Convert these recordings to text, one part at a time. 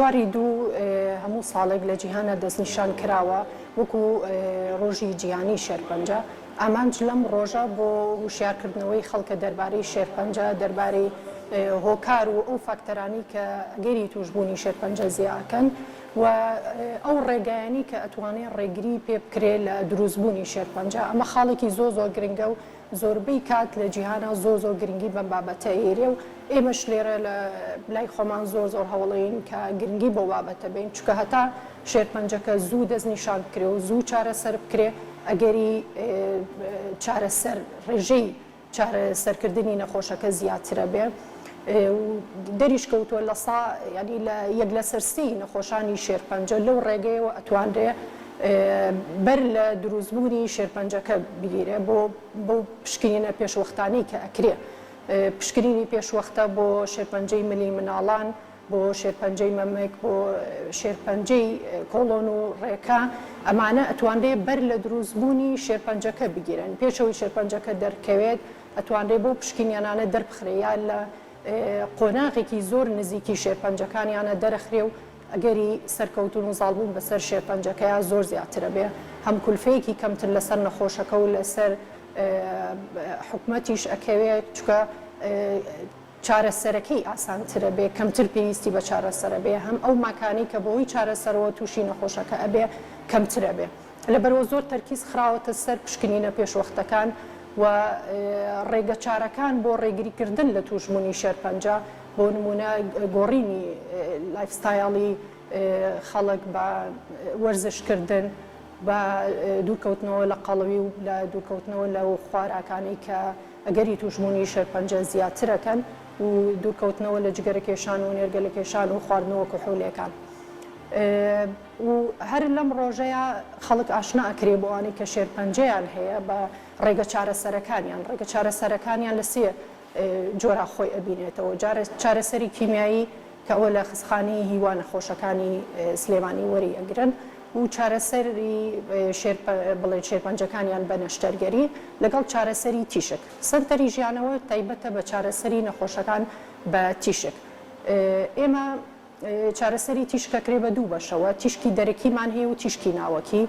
چواری دوو هەموو ساڵێک لە جیهانا دەستنیشان کراوە وەکو ڕۆژی جیهانی شێرپەنجە، ئامانج لەم ڕۆژە بۆ هوشیارکردنەوەی خەڵکە دەربارەی شێرپەنجە، دەربارەی هۆکار و ئەو فاکتەرانەی کە ئەگەری تووشبوونی شێرپەنجە زیا ئەکەن و ئەو ڕێگایانەی کە ئەتوانێ ڕێگری پێ بکرێ لە دروستبوونی شێرپەنجە، ئەمە خاڵێکی زۆر زۆر گرنگە و زۆربەی کات لە جیهانا زۆر زۆر گرنگی بەم بابەتە ئەیرێ و ئێمەش لێرە لە لای خۆمان زۆر زۆر هەوڵەین کە گرنگی بەو بابەتە بەین چونکە هەتا شێرپەنجەکە زوو دەستنیشان بکرێ و زوو چارەسەر بکرێ ئەگەری چارەسەر ڕێژەی چارەسەرکردنی نەخۆشەکە زیاترە بێ و دەریش کەوتووە لە سا یانی لە یەک لەسەر سێی نەخۆشانی شێرپەنجە لەو ڕێگەیەوە ئەتوانرێ بەر لە دروستبوونی شێرپەنجەکە بگیرێ بۆ بەو پشکنینە پێشوەختانەی کە ئەکرێ پشکنینی پێشوەختە بۆ شێرپەنجەی ملی مناڵان بۆ شێرپەنجەی مەمک بۆ شێرپەنجەی کۆڵۆن و ڕێکە ئەمانە ئەتوانرێ بەر لە دروستبوونی شێرپەنجەکە بگیرن پێش ئەوەی شێرپەنجەکە دەرکەوێت ئەتوانرێ بەو پشکنیانانە دەربخرێ یا لە قۆناغێکی زۆر نزیکی شێرپەنجەکانیانە دەرەخرێ و ئەگەری سەرکەوتن و زاڵبوون بەسەر شێرپەنجەکەیا زۆر زیاترە بێ هەم کولفەیەکی کەمتر لەسەر نەخۆشەکە و لەسەر حکومەتیش ئەکەوێ چونکە چارەسەرەکەی ئاسانترە بێ کەمتر پێویستی بە چارەسەرە بێ هەم ئەو ماکانەی کە بەهۆی چارەسەرەوە تووشی نەخۆشەکە ئەبێ کەمترە بێ لەبەرئەوە زۆر تەرکیز خراوەتە سەر پشکنینە پێشوەختەکان و ڕێگەچارەکان بۆ ڕێگریکردن لە تووشبوونی شێرپەنجە، بۆ نموونە گۆڕینی lifestyle ی خەڵک بە وەرزشکردن، بە دوورکەوتنەوە لە قەڵەوی و لە دوورکەوتنەوە لەو خواراکانەی کە ئەگەری تووشبوونی شێرپەنجە زیاترەکەن و دوورکەوتنەوە لە جگەرەکێشان و نێرگەلەکێشان و خواردنەوە کحولیەکان. و هەر لەم ڕۆژەیا خەڵک ئاشنا ئەکرێ بۆ ئەوانەی کە شێرپەنجەیان هەیە بە ڕێگە چارەسەرەکانیان، ڕێگە چارەسەرەکانیان لە سێ جۆرا خۆی ئەبینێتەوە، چارەسەری کیمیایی کە ئەوە لە خەستەخانەی هیوا نەخۆشەکانی سلێمانی وەری ئەگرن و چارەسەری بڵێن شێرپەنجەکانیان بە نەشتەرگەری لەگەڵ چارەسەری تیشک. سەنتەری ژیانەوە تایبەتە بە چارەسەری نەخۆشەکان بە تیشک. ئێمە چارەسەری تیشک ئەکرێ بە دوو بەشەوە، تیشکی دەرەکیمان هەیە و تیشکی ناوەکی.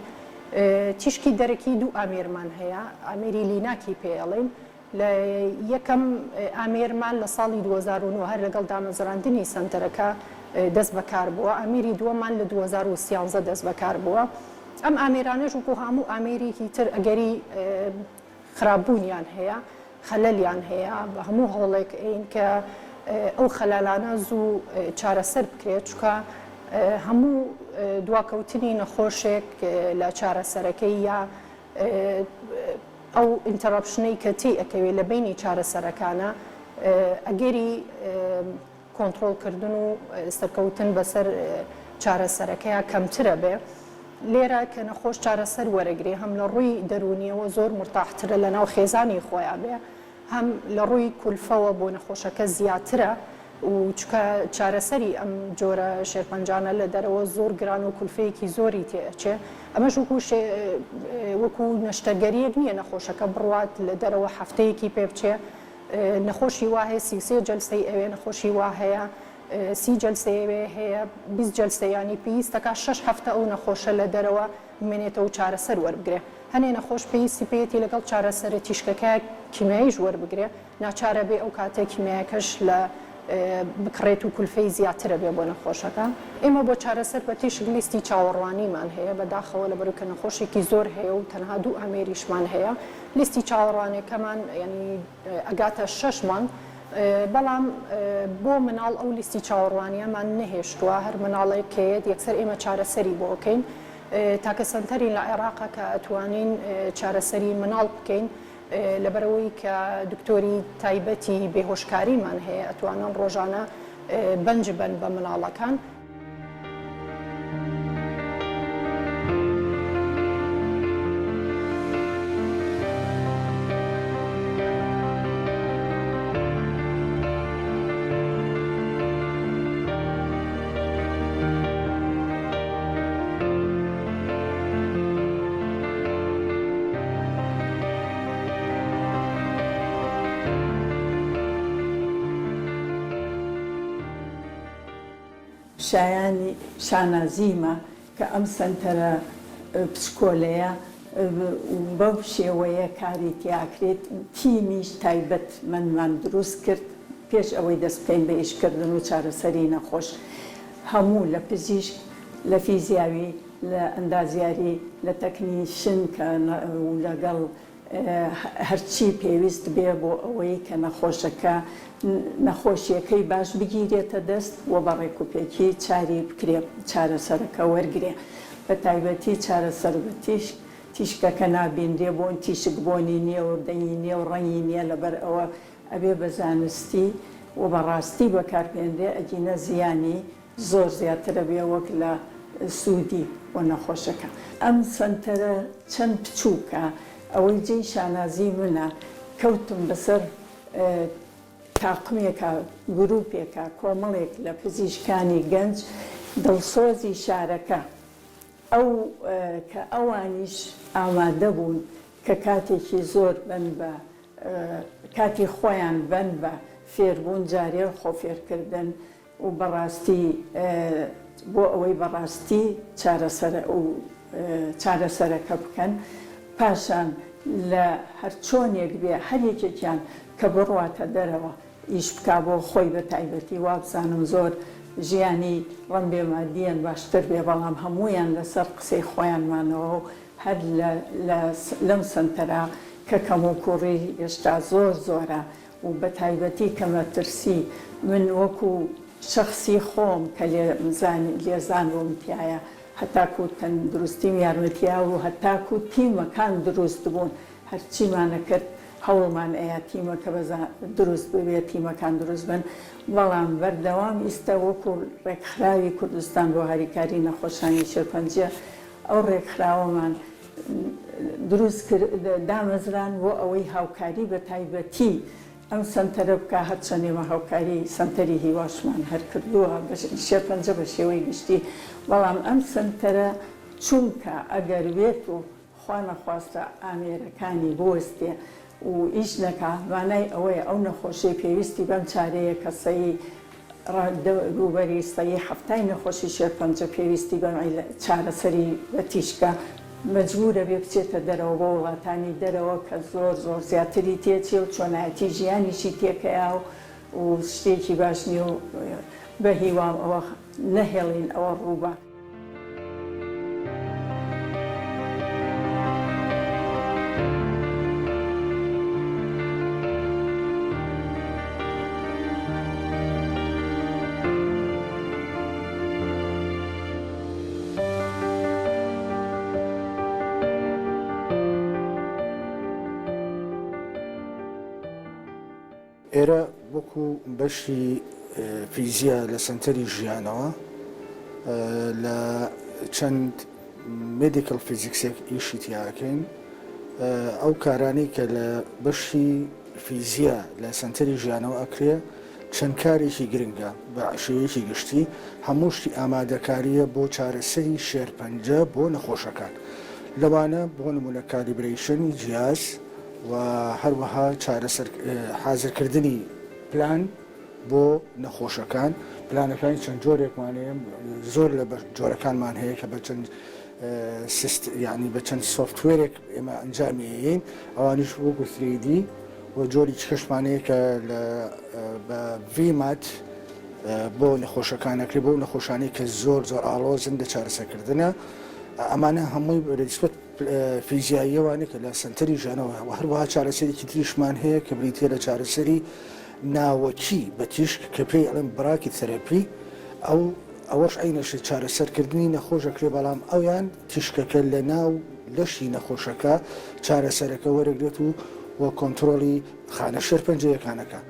تیشکی دەرەکی دوو ئامێرمان هەیە، ئامێری linac ی پێ ئەڵێین. لە یەکەم ئامێرمان لە ساڵی 2009 هەر لەگەڵ دامەزراندنی سەنتەرەکە دەست بەکار بووە، ئامێری دووەممان لە 2013 دەست بەکار بووە. ئەم ئامێرانەش وەکو هەموو ئامێرێکی تر ئەگەری خراپبوونیان هەیە، خەلەلیان هەیە، بە هەموو هەوڵێک ئەین کە ئەو خەلالانە زوو چارەسەر بکرێت، چونکە هەموو دواکەوتنی نەخۆشێک لە چارەسەرەکەی یا ئەو interruption ەی کە تێی ئەکەوێت لە بەینی چارەسەرەکانە ئەگەری کۆنتڕۆڵکردن و سەرکەوتن بەسەر چارەسەرەکەیا کەمترە بێ. لێرە کە نەخۆش چارەسەر وەرەگرێ هەم لە ڕووی دەروونیەوە زۆر مورتاحترە لە ناو خێزانی خۆیا بێ، هەم لە ڕووی کولفەوە بۆ نەخۆشەکە زیاترە و چونکە چارەسەری ئەم جۆرە شێرپەنجانە لە دەرەوە زۆر گران و کولفەیەکی زۆری تێ ئەچێ. ئەمەش وەکوو وەکوو نەشتەرگەرییەک نییە نەخۆشەکە بڕوات لە دەرەوە هەفتەیەکی پێ بچێ، نەخۆشی وا هەیە 33 جەلسەی ئەوێ، نەخۆشی وا هەیە 30 جەلسەی ئەوێ، هەیە 20 جەلسە، یانی پێویست دەکات شەش هەفتە ئەو نەخۆشە لە دەرەوە بمێنێتەوە و چارەسەر وەربگرێ. هەنێ نەخۆش پێویستی پێیەتی لەگەڵ چارەسەرە تیشکەکە کیمیاییش وەربگرێ، ناچارە بێ ئەو کاتە کیمیایەکەش لە بکڕێت و کولفەی زیاترە بێ بۆ نەخۆشەکە. ئێمە بۆ چارەسەر بە تیشک لیستی چاوەڕوانیمان هەیە، بەداخەوە لەبەرئەوەی کە نەخۆشێکی زۆر هەیە و تەنها دوو ئامێریشمان هەیە، لیستی چاوەڕوانێکەمان یانی ئەگاتە شەش مانگ، بەڵام بۆ مناڵ ئەو لیستی چاوەڕوانیەمان نەهێشتووە، هەر مناڵێک کە یەت یەکسەر ئێمە چارەسەری بۆ ئەکەین، تاکە سەنتەرین لە عێراقا کە ئەتوانین چارەسەری مناڵ بکەین، لەبەرئەوەی کە دکتۆری تایبەتی بێهۆشکاریمان هەیە ئەتوانن ڕۆژانە بەنج بەن بە مناڵەکان. شایانی شانازیمە کە ئەم سەنتەرە بچکۆلەیە بەو شێوەیە کاری تیاکرێت، تیمیش تایبەتمەندمان دروست کرد پێش ئەوەی دەست بکەین بە ئیشکردن و چارەسەری نەخۆش هەموو لە پزیشک لە فیزیاوی لە ئەندازیاری لە تەکنیشن کە لەگەڵ هەرچی پێویست بێ بۆ ئەوەی کە نەخۆشەکە نەخۆشیەکەی باش بگیرێتە دەست و بە ڕێکوپێکی چاری بکرێ چارەسەرەکە وەرگرێ بە تایبەتی چارەسەر بە تیشک تیشکەکە نابینرێ بۆن تیشک بۆنی نیە و دەنگی نیە و ڕەنگی نیە لەبەر ئەوە ئەبێ بە زانستی و بە ڕاستی بەکاربهێنرێ ئەگینا زیانی زۆر زیاترە بێ وەک لە سوودی بۆ نەخۆشەکە. ئەم سەنتەرە چەند بچووکە ئەوەی جێی شانازی منە کەوتم بەسەر تاقمێکا گروپێکا کۆمەڵێک لە پزیشکانی گەنج دڵسۆزی شارەکە ئەو کە ئەوانیش ئامادە بوون کە کاتێکی زۆر بەن بە کاتی خۆیان بەن بە فێربوون جارێ خۆفێرکردن و بەڕاستی بۆ ئەوەی بەڕاستی چارەسەر و چارەسەرەکە بکەن پاشان لە هەرچۆنێک بێ هەر یەکێکیان کە بڕواتە دەرەوە ئیش بکا بۆ خۆی بە تایبەتی وابزانم زۆر ژیانی ڕەنبێ مادیەن باشتر بێ بەڵام هەموویان لەسەر قسەی خۆیان مانەوە و هەر لە لە لەم سەنتەرە کە کەموکوڕی هێشتا زۆر زۆرە و بەتایبەتی کە مەترسی من وەکو شەخسی خۆم کە لێزان بووم تیایا هەتاکو تەندروستیم یارمەتیا و هەتاکو تیمەکان دروست بوون هەرچیمان ئەکرد هەوڵمان ئەیا تیمەکە دروست ببێ تیمەکان دروست بن بەڵام بەردەوام ئیستا وەکو ڕێکخراوی کوردستان بۆ هاریکاری نەخۆشانی شێرپەنجە ئەو ڕێکخراوەمان دروست کرد دامەزران بۆ ئەوەی هاوکاری بە تایبەتی ئەم سەنتەرە بکا هەرچەند ئێمە هاوکاری سەنتەری هیواشمان هەر کردووە شێرپەنجە بە شێوەی گشتی بەڵام ئەم سەنتەرە چونکە ئەگەر بێت و خوا نەخواستە ئامێرەکانی بوەستێ و ئیش نەکا مانای ئەوەیە ئەو نەخۆشەی پێویستی بەم چارەیە کە سەی دەوروبەری سەی حەفتای نەخۆشی شێرپەنجە پێویستی بەم چارەسەری بە تیشکە مەجبورە بێ بچێتە دەرەوە بۆ وڵاتانی دەرەوە کە زۆر زۆر زیاتری تێچێ و چۆنایەتی ژیانیشی تێکەیا و شتێکی باش نیە و بەهیوام ئەوە نەهێڵین ئەوە ڕووبا. ئێرە وەکو بەشی فیزیا لە سەنتەری ژیانەوە لە چەند medical physics ێک ئیشی تیاکەین ئەو کارانەی کە لە بەشی فیزیا لە سەنتەری ژیانەوە ئەکرێ چەند کارێکی گرنگە بە شێوەیەکی گشتی هەموو شتی ئامادەکاریە بۆ چارەسەری شێرپەنجە بۆ نەخۆشەکان لەوانە بۆ نمونە calibration ی جیاز و هەروەها چارەسەر حازرکردنی پلان بۆ نەخۆشەکان، پلانەکانی چەند جۆرێکمان هەیە، زۆر لە جۆرەکانمان هەیە کە بە چەند سیست یعنی بە چەند software ێک ئێمە ئەنجامی ئەیەین، ئەوانیش وەکو 3D و جۆری چکەشمان هەیە کە لە بە VMAT بۆ نەخۆشەکان ئەکرێ بۆ نەخۆشانەی کە زۆر زۆر ئاڵۆزن لە چارەسەرکردنە ئەمانە هەمووی بە نسبەت فیزیاییەوانە کە لە سەنتەری ژیانەوە و هەروەها چارەسەرێکی تریشمان هەیە کە بریتییە لە چارەسەری ناوەکی بە تیشک کە پێی ئەڵێن brachytherapy ئەو ئەوەش عەینەشە چارەسەرکردنی نەخۆش ئەکرێ بەڵام ئەویان تیشکەکە لە ناو لەشی نەخۆشەکە چارەسەرەکە وەرەگرێت و و کۆنترۆڵی خانە شێرپەنجەیەکان ئەکا.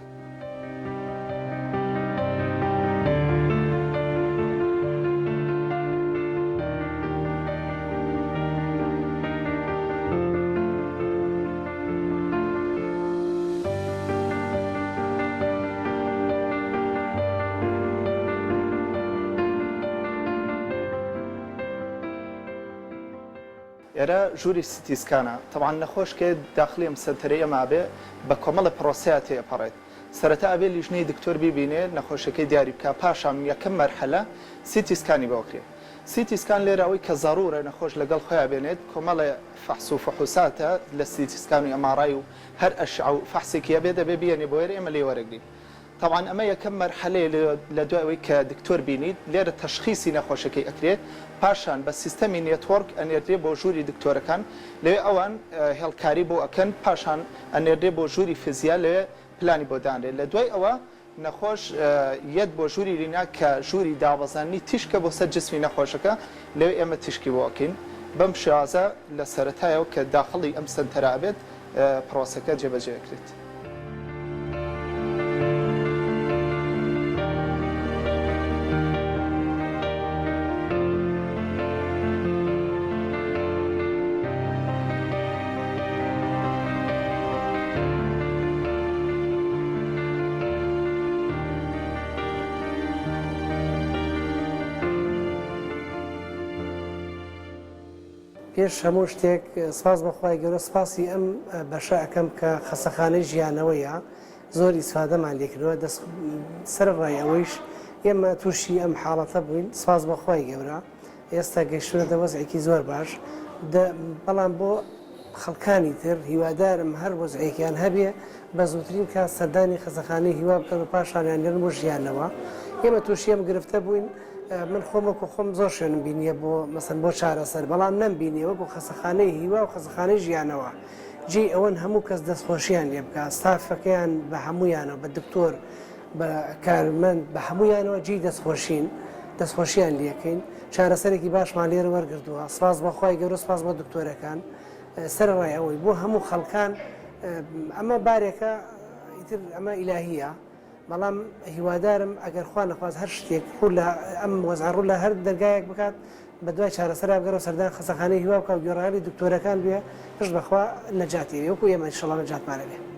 ئێرە ژووری CT scan ە تەبعەن نەخۆش کە داخلی ئەم سەنتەرەی ئێمە ئەبێ بە کۆمەڵێ پرۆسەیا تێ ئەپەڕێت. سەرەتا ئەبێ لیژنەی دکتۆر بیبینێ نەخۆشیەکەی دیاری بکا پاشان یەکەم مەرحەلە CT scan ی بۆ ئەکرێ CT scan لێرە ئەوەی کە زەڕوورە نەخۆش لەگەڵ خۆیا بێنێت کۆمەڵێ فەحس و فحوساتە لە CT scan و MRI و هەر ئەشعە و فەحسێکی هەبێ دەبێ بیێنێ بۆ ئێرە ئێمە لێی وەرەگرین تەبعەن ئەمە یەکەم مەرحەلەیە لە دوای ئەوەی کە دکتۆر بینیت لێرە تەشخیسی نەخۆشەکەی ئەکرێ پاشان بە سیستەمی network ئەنێردرێ بۆ ژووری دکتۆرەکان لەوێ ئەوان هێڵکاری بۆ ئەکەن پاشان ئەنێردرێ بۆ ژووری فیزیا لەوێ پلانی بۆ دانرێ لە دوای ئەوە نەخۆش یەت بۆ ژووری linac کە ژووری دابەزاندنی تیشکە بۆ سەر جسمی نەخۆشەکە لەوێ ئێمە تیشکی بۆ ئەکەین بەم شێوازە لە سەرەتایەوە کە داخڵی ئەم سەنتەرە ئەبێت پرۆسەکە جێبەجێ ئەکرێت. پێش هەموو شتێک سپاس بۆ خوای گەورە سپاسی ئەم بەشە ئەکەم کە خەسەخانەی ژیانەوەیە زۆر ئیسفادەمان لێکردوە دەست سەرەڕای ئەوەیش ئێمە تووشی ئەم حاڵەتە بووین سپاس بۆ خوای گەورە ئێستا گەیشتونەتە وەزعێکی زۆر باش دە بەڵام بۆ خەڵکانی تر هیوادارم هەر وەزعێکیان هەبێ بە زووترین کات سەردانی خەسەخانەی هیوا بکەن و پاشانیان لێرن بۆ ژیانەوە ئێمە تووشی ئەم گرفتە بووین من خۆم وەکو خۆم زۆر شوێنم بینیە بۆ مەسەن بۆ چارەسەر بەڵام نەمبینیە وەکو خەسەخانەی هیوا و خەسەخانەی ژیانەوە جێی ئەوەن هەموو کەس دەستخۆشیان لێ بکا ستافەکەیان بە هەموویانەوە بە دکتۆر بە کارمەند بە هەموویانەوە جێی دەستخۆشین دەستخۆشیان لێکەین چارەسەرێکی باشمان لێرە وەرگردووە سپاس بۆ خوای گەورە سپاس بۆ دکتۆرەکان سەرەڕای ئەوەی بۆ هەموو خەڵکان ئەمە بارێکە ئیتر ئەمە ئیلاهیە بەڵام هیوادارم ئەگەر خوا نەخواست هەر شتێک ڕوو لە ئەم وەزعە ڕوو لە هەر دەرگایەک بکات بەدوای چارەسەرا بگەڕێ و سەردان خەسەخانەی هیوا بکا و گوێڕایەڵی دکتۆرەکان بێ پشت بەخوا نەجاتی ئەبێ وەکو ئێمە ئیشەڵا نەجاتمان ئەبێ.